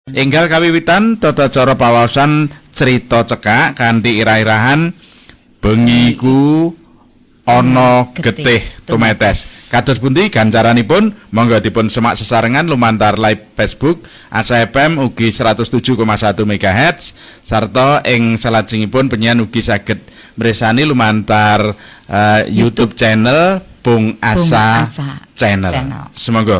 Enggal kawiwitan tata cara pawaosan crita cekak kanthi irah-irahan bengi iku ana getih tumetes. Kados pundi gancaranipun? Monggo dipun semak sesarengan lumantar live Facebook Asa FM ugi 107,1 MHz sarta ing salajengipun penyian ugi saged mresani lumantar YouTube channel Bung Asa, Bung Asa Channel. Channel. Semoga.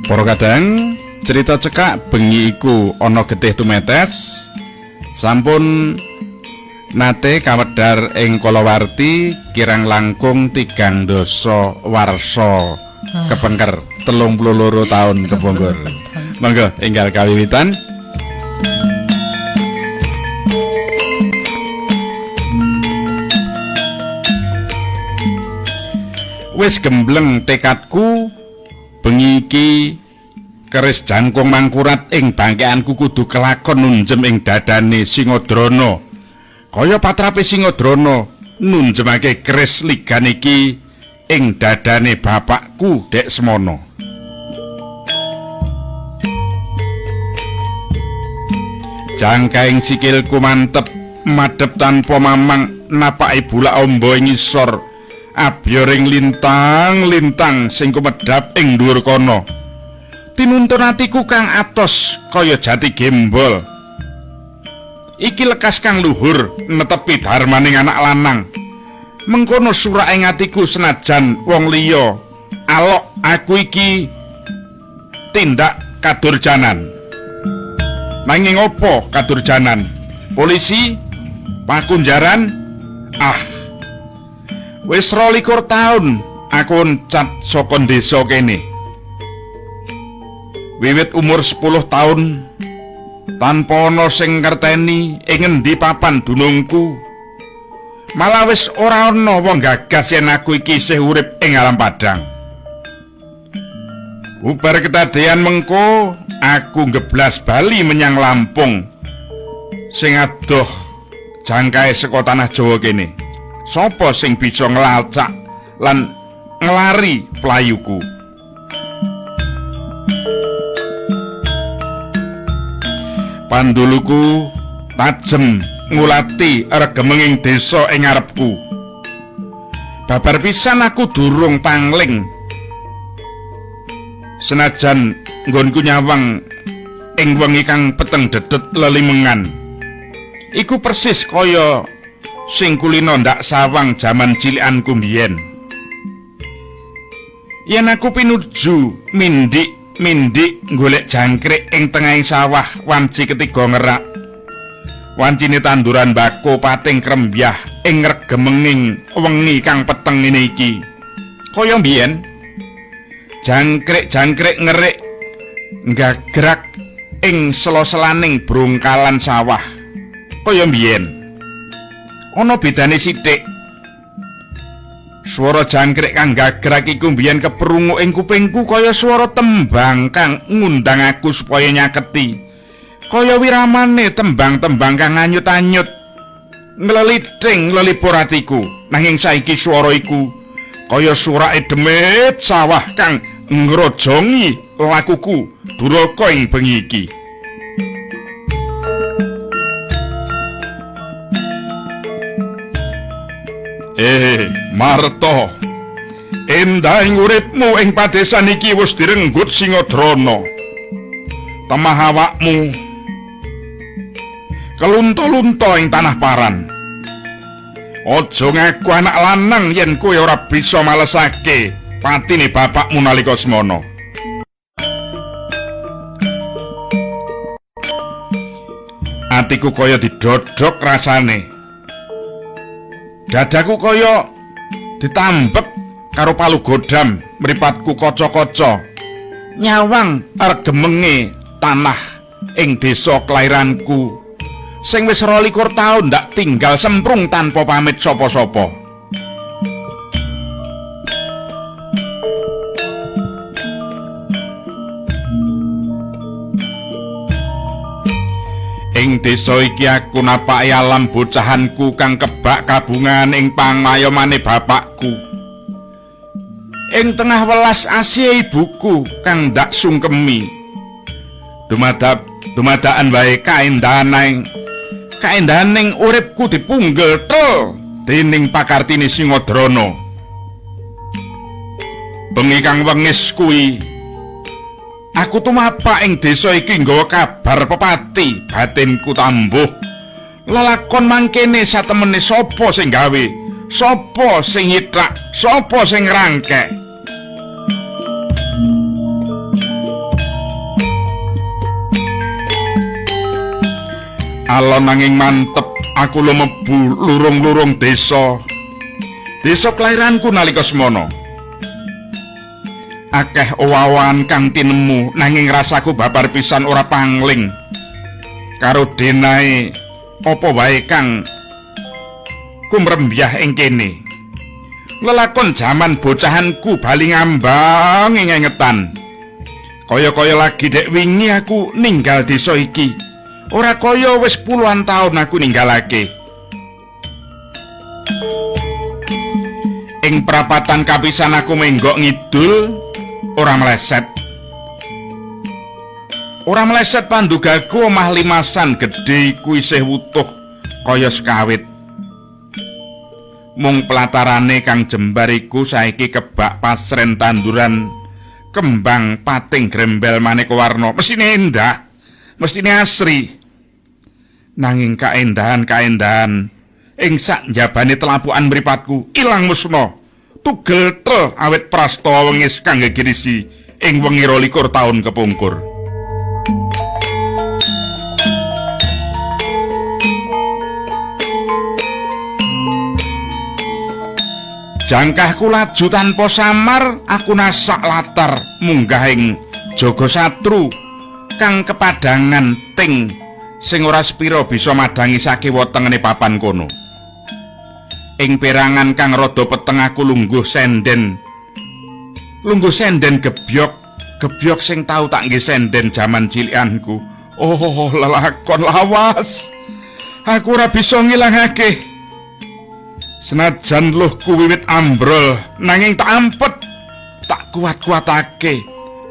Para kadang, cerita cekak bengi iku ana getih tumetes sampun nate kawedar ing kalawarti kirang langkung 3 dasa warsa kepengker 32 taun kepungkur. Monggo enggal kawiwitan. Wis gembleng tekadku bengi iki keris jangkung mangkurat ing bangkeanku kudu kelakon nunjem ing dadane Singodrana. Kaya patrape Singodrana nunjemake keris ligan iki ing dadane bapakku Dek Semono. Jangkaing sikilku mantep madhep tanpa mamang napaki bulak amba ing ngisor abyoring lintang-lintang sing kumedhap ing dhuwur kono. Tinuntun atiku kang atos kaya jati gembol. Iki lekas kang luhur netepi dharmaning anak lanang. Mengkono surake ing atiku senajan wong liya alok aku iki tindak kadurjanan. Nanging apa kadurjanan? Polisi? Pakunjaran? Ah. Wis 22 taun aku oncat saka desa kene. Wiwit umur 10 taun tanpa ana sing ngerteni ing ngendi papan dunungku. Malah wis ora ana wong gagas yen aku iki isih urip ing alam padang. Bubar kedadean mengko aku nggeblas bali menyang Lampung sing adoh jangkae saka tanah Jawa kene. Sapa sing bisa nglacak lan nglari playuku? Panduluku tajem ngulati regemenging desa ing ngarepku. Babar pisan aku durung pangling. Senajan nggonku nyawang ing wengi kang peteng dedet lelimengan. Iku persis kaya sing kulino ndak sawang jaman cilikanku mbiyen. Yen aku pinuju mindik-mindik golek jangkrik ing tengahing sawah wanci ketiga ngerak. Wancine tanduran bako pating krembyah ing regemenging wengi kang peteng ngene iki. Kaya mbiyen jangkrik-jangkrik ngerik nggagrak ing sela-selaning brongkalan sawah. Kaya mbiyen. Ana bedane sithik. Swara jangkrik kang gagrak iku mbiyen keprungu ing kupingku kaya swara tembang kang ngundang aku supaya nyaketi. Kaya wiramane tembang-tembang kang anyut-anyut ngleliting nglelipur atiku. Nanging saiki swara iku kaya surake demit sawah kang ngrojongi lakuku duraka ing bengi iki. Marta, endahing uripmu ing padesan iki wis direnggut Singodrana. Temah awakmu kelunta-lunta ing tanah paran. Aja ngaku anak lanang yen kowe ora bisa malesake Patine bapakmu nalika semono. Atiku kaya didodok rasane. Dadaku kaya ditambek karo palu godam, mripatku kaca-kaca. Nyawang regemenge tanah ing desa kelairanku sing wis 22 taun ndak tinggal semprung tanpa pamit sapa-sapa. Ing desa iki aku napaki alam bocahanku kang kebak kabungan ing pangayomane bapakku. Ing tengah welas asih ibuku kang ndak sungkemi. Dumadakan wae kaendahan ing uripku dipunggel tel dening pakartine Singodrana. Bengi kang wengis kuwi aku tumapak ing desa iki nggawa kabar pepati, batinku tambuh. Lelakon mangkene satemene sapa sing gawe, sapa sing nyithak, sapa sing ngrangkek. Alon nanging mantep aku lumebu lurung-lurung desa. Desa kelahiranku nalika semono. Akeh owawan kang tinemu nanging rasaku babar pisan ora pangling karo denae apa wae kang kumrembyah ing kene. Lelakon jaman bocahanku bali ngambang ing engetan. Kaya-kaya lagi dek wingi aku ninggal desa iki. Ora kaya wis puluhan taun aku ninggalake. Ing prapatan kapisan aku menggok ngidul ora meleset. Ora meleset pandugaku omah limasan gedhe iku isih wutuh kaya sekawit. Mung pelatarane kang jembar iku saiki kebak pasren tanduran kembang pating grembel maneka warna. Mesine endah, mesine asri. Nanging kaendahan-kaendahan ing sak njabane telapukan mripatku ilang musna. Tugel tel awit prastawa wengis kang gegirisi ing wengi 22 taun kepungkur. Jangkahku laju tanpa samar, aku nasak latar munggah ing Jaga Satru kang kepadangan ting sing ora sepira bisa madangi sakiwa tengene papan kono. Ing perangan kang rada peteng aku lungguh senden. Lungguh senden gebyok, gebyok sing tau tak nggih senden jaman cilikanku. Oh, lelakon lawas. Aku ora bisa ngilangake. Senajan luhku wiwit ambrol, nanging tak ampet, tak kuat-kuatake.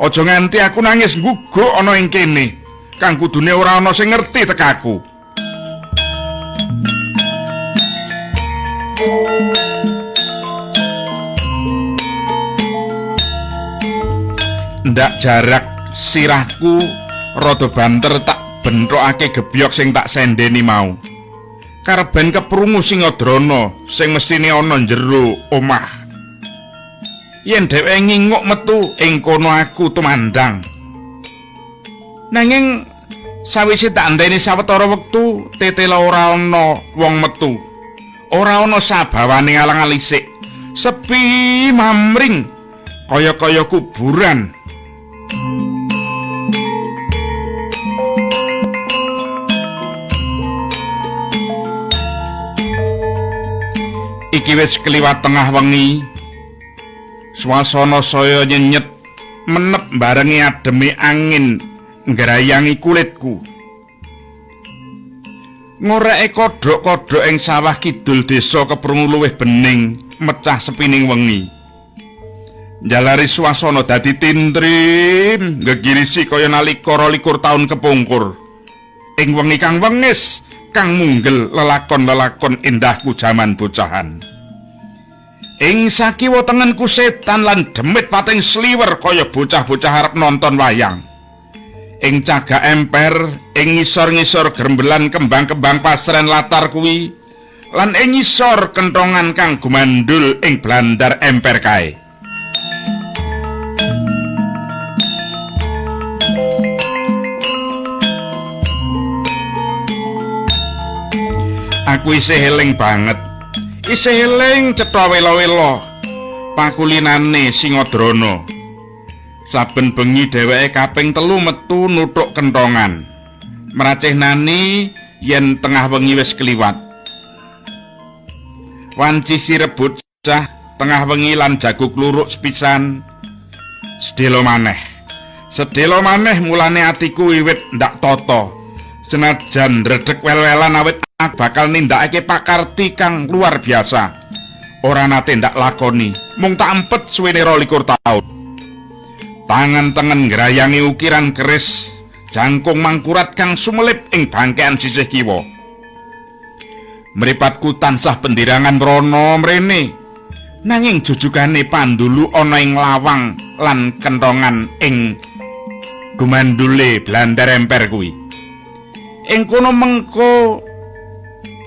Aja nganti aku nangis ngguguk ana ing kene, kang kudune ora ana sing ngerti tekaku. Ndak jarak sirahku rada banter tak benthokake gebyok sing tak sendeni mau. Karben keprungu Singodrana sing mesthine ana jero omah. Yen dheweke nginguk metu ing kono aku tumandang. Nanging sawise tak enteni sawetara wektu tetela ora ana wong metu. Ora ana sabawane alang-alisik. Sepi mamring kaya-kaya kuburan. Iki wis kliwat tengah wengi. Swasana saya nyenyet menep barengi ademe angin ngrayangi kulitku. Ngoreke kodhok-kodhok ing sawah kidul desa keprungu luwih bening mecah sepining wengi. Njalari swasana dadi tintrim gegirisi kaya nalika 22 taun kepungkur. Ing wengi kang wengis kang munggel lelakon-lelakon indahku jaman bocahan. Ing sakiwa tengenku setan lan demit pating sliwer kaya bocah-bocah arep nonton wayang. Ing cagak emper, ing ngisor-ngisor gerembelan kembang-kembang pasren latar kuwi, lan ing ngisor kentongan kang gumandul ing blandar emper kae. Aku isih eling banget. Isih eling cetha wela-wela pakulinane Singadrana. Saben bengi dheweke kaping 3 metu nuthuk kentongan. Mracih nani yen tengah wengi wis kliwat. Wanci sirep bocah tengah wengi lan jago kluruk sepisan. Sedhela maneh. Sedhela maneh mulane atiku wiwit ndak tata. Senajan ndredeg wel-welan awit aku bakal nindakake pakarti kang luar biasa. Ora nate ndak lakoni, mung tak empet suwene 22 taun. Tangan tengen ngrayangi ukiran keris jangkung mangkurat kang sumelip ing bangkean sisih kiwa. Mripatku tansah pendirangan mrono mrene. Nanging jujugane pandulu ana ing lawang lan kentongan ing gumandule blandar emper kuwi. Ing kono mengko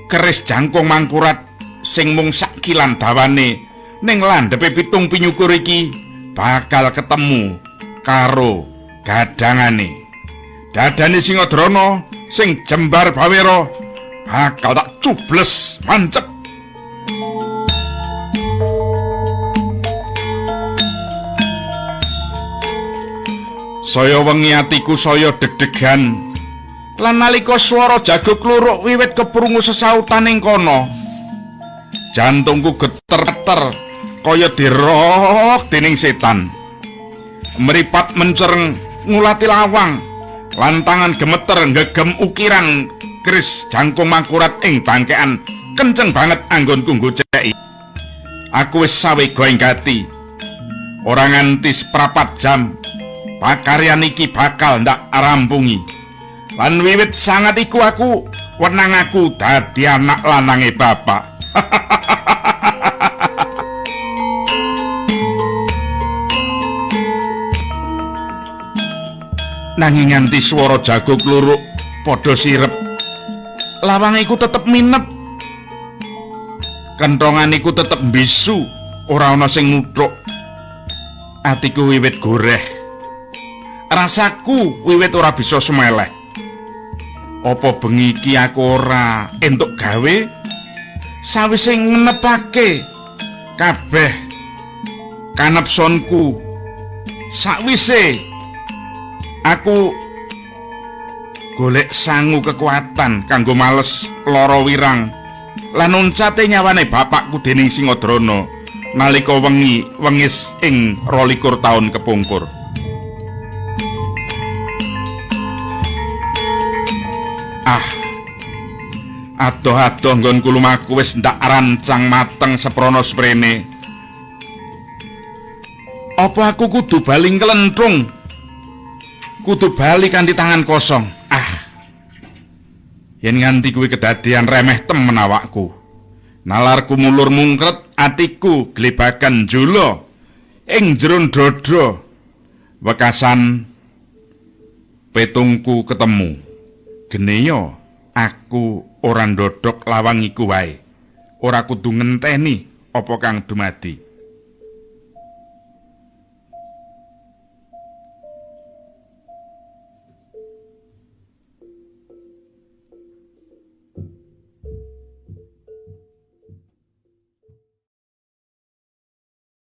keris jangkung mangkurat sing mung sakilan dawane ning landhepe 7 pinyukur iki bakal ketemu karo gadangane. Dadane Singadrana sing jembar bawera bakal tak cubles mancep. Saya wengi atiku saya deg-degan. Lan nalika swara jago kluruk wiwit keprungu sesautan ing kono, jantungku geter-geter kaya dirok dening setan. Mripat mencereng ngulati lawang, lan tangan gemeter nggegem ukiran keris jangkung mangkurat ing bangkean kenceng banget anggonku nggoceki. Aku wis sawega ing gati. Ora nganti seprapat jam, pakaryan iki bakal ndak rampungi. Lan wiwit sangat iku aku wenang aku dadi anak lanange bapak. Nanging nganti swara jago kluruk padha sirep, lawang iku tetep minep. Kentongan iku tetep mbisu, ora ana sing nuthuk. Atiku wiwit goreh. Rasaku wiwit ora bisa semeleh. Apa bengi iki aku ora entuk gawe? Sawise ngenepake kabeh kanepsonku, sakwise aku golek sangu kekuatan kanggo males lara wirang lan uncate nyawane bapakku dening Singadrana nalika wengi wengis ing 22 taun kepungkur. Ah, adoh-adoh nggonku lumaku wis ndak rancang mateng seprono sprene. Apa aku kudu bali nglenthung? Kudu bali kanthi tangan kosong. Ah, yen nganti kuwi kedadean remeh temen awakku. Nalarku mulur mungkret, atiku glebakan njula ing jero dada. Wekasan petungku ketemu. Geneya aku ora ndodhok lawang iku wae. Ora kudu ngenteni apa kang dumadi.